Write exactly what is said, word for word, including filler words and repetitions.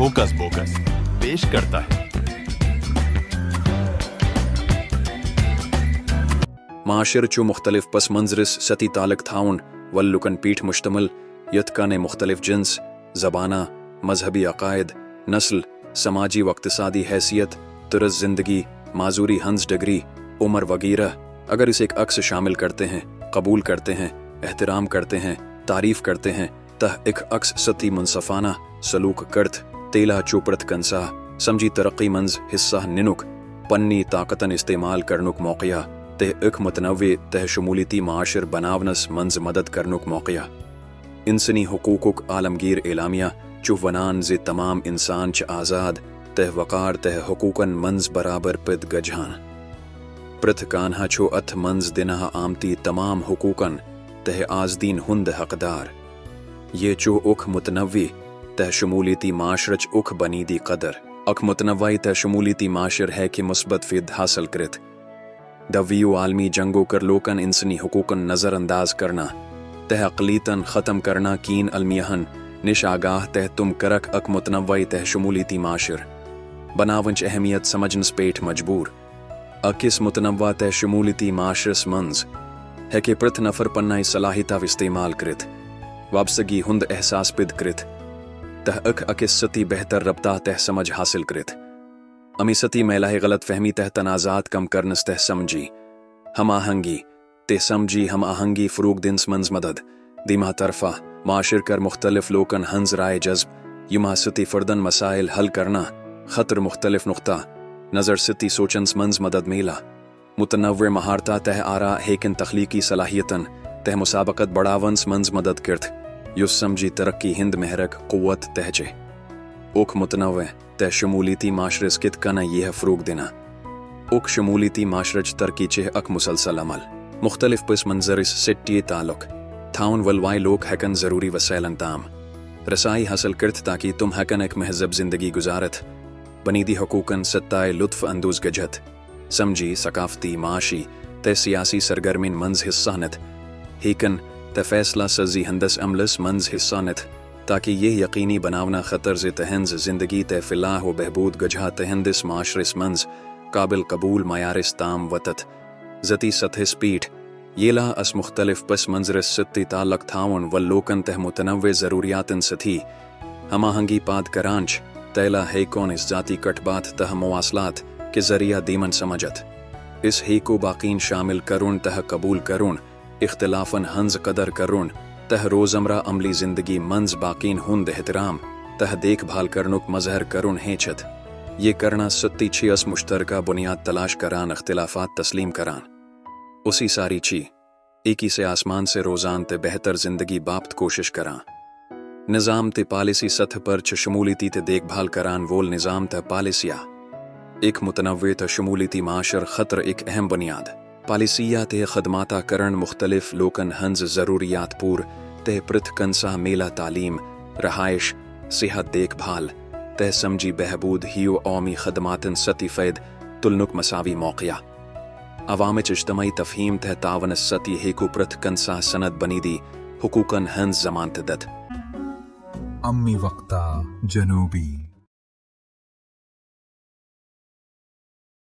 Hoax box پیش کرتا ہے۔ معاشر چھُ مُختٔلِف پس منظرس سۭتۍ تعلق تھاون وٲلۍ لوٗکن پٮ۪ٹھ مشتمل، یتھ کٔنۍ مُختٔلِف جنس، زبانہ، مذہبی عقائد، نسل، سماجی و اقتصادی حیثیت، طرز زندگی، معذوری ہنز ڈگری، عمر وغیرہ۔ اگر اسہِ اکھ عکس شامل کرتے ہیں، قبول کرتے ہیں، احترام کرتے ہیں، تعریف کرتے ہیں، تہ اکھ عکس سۭتۍ منصفانہ سلوک کرتھ، تیلہ چھُ پرٛتھ کنسا سمجی ترقی منز حصہ ننک، پننی طاقتن استعمال کرنک موقع، تہ اکھ متنوع تہ شمولیتی معاشر بناونس منز مدد کرنک موقع۔ انسانی حقوقک عالمگیر اعلامیہ چھُ ونان زِ تمام انسان چھِ آزاد تہ وقار تہ حقوقن منز برابر پد گجھان۔ پرٛتھ کانہہ چھُ اتھ منز دنہٕ آمتی تمام حقوقن تہ آزدین ہند حقدار۔ یہ چھُ اکھ متنوع تہ شمولیتی معاشرچ اکھ بنیادی قدر۔ اکھ متنوع تہ شمولیتی معاشر ہیکہِ مثبت فائدٕ حاصل کرتھ۔ دویو عالمی جنگو کر لوکن انسانی حقوقن نظر انداز کرنا تہ اقلیتن ختم کرنا کین المیہن نش آگاہ تہ تم کرکھ اکھ متنوع تہ شمولیتی معاشر بناونچ اہمیت سمجھنس پٮ۪ٹھ مجبور۔ اکس متنوع تہ شمولیتی معاشرس منز ہیکہِ پرٛتھ نفر پننہِ صلاحیتہ استعمال کرتھ، وابستگی ہند احساس پد کرتھ، تہ اکھ اکس سۭتۍ بہتر ربطہ تہ سمجھ حاصل کرتھ۔ امی سۭتۍ میلہِ غلط فہمی تہ تنازعات کم کرنس تہ سمجی ہم آہنگی تہ سمجی ہم آہنگی فروغ دنس منز مدد۔ دیمہ طرفہ، معاشر کر مُختٔلِف لوکن ہنز رائے جذب، یمہ سۭتۍ فردن مسائل حل کرنا خطر مُختٔلِف نقطہ نظر سۭتۍ سوچنس منز مدد میلہ۔ متنوع مہارتہ تہ آرا ہیکن تخلیقی صلاحیتن تہ مسابقت بڑاونس منز مدد کرتھ، یُس سمجی ترقی ہند محرک قوت تہ چھِ۔ اکھ متنوع تہ شمولیتی معاشرس کتھ کٔنۍ ییہہ فروغ دنہ؟ اکھ شمولیتی معاشرچ ترقی چھِ اکھ مسلسل عمل۔ مُختٔلِف پس منظرس سۭتۍ تعلق تھاون وٲلۍ لوک ہیکن ضروری وسائلن تام رسائی حاصل کرتھ تاکہ تم ہیکن اکھ مہذب زندگی گزارتھ، بنیادی حقوقن سۭتۍ لطف اندوز گژھتھ، سمجی، ثقافتی، معاشی تہ سیاسی سرگرمین منز حصہ نتھ ہیکن، تہ فیصلہ سازی ہندس عملس منز حصہ نتھ، تاکہ یہ یقینی بناونہ خطر زِ تہنز زندگی تہ فلاح و بہبود گجھا تہندس معاشرس منز قابل قبول معیارس تام وتتھ۔ ذاتی سطحس پٮ۪ٹھ، ییلہ اس مُختٔلِف پس منظرس سۭتۍ تعلق تھاون وٲلۍ لوکن تہ متنوع ضروریاتن سۭتۍ ہم آہنگی پاد کران چھِ، تیلہ ہیکون اس ذاتی کٹھ باتھ تہ مواصلات کہ ذریعہ دیمن سمجھتھ۔ اس ہیکو باقین شامل کرن تہ قبول کرن، اختلافن ہنز قدر کرن تہ روزمرہ عملی زندگی منز باقین ہند احترام تہ دیکھ بھال کرنک مظہر کرن ہیچھتھ۔ یہ کرنا سۭتۍ چھِ اس مشترکہ بنیاد تلاش کران، اختلافات تسلیم کران۔ اسی ساری چھ ایکی سے آسمان سے روزان تہ بہتر زندگی باپت کوشش کران۔ نظام تہ پالیسی سطح پر چھ شمولیتی تہ دیکھ بھال کران وول نظام تہ پالیسیا۔ اکھ متنوع تہ شمولیتی معاشر خطر اکھ اہم بنیاد۔ پالیسیا تہ خدماتا کرن مُختٔلِف لوکن ہنز ضروریات پور تہ پرٛتھ کنسا میلہ تعلیم، رہائش، صحت دیکھ بھال تہ سمجی بہبود ہیو عوامی خدماتن سۭتۍ فائدٕ تُلنک مساوی موقع۔ عوامچ اجتماعی تفہیم تہ تعاونس سۭتۍ ہیکو پرٛتھ کنسا سند بنیادی حقوقن ہنز ضمانت دتھ۔ امی وقتا جنوبی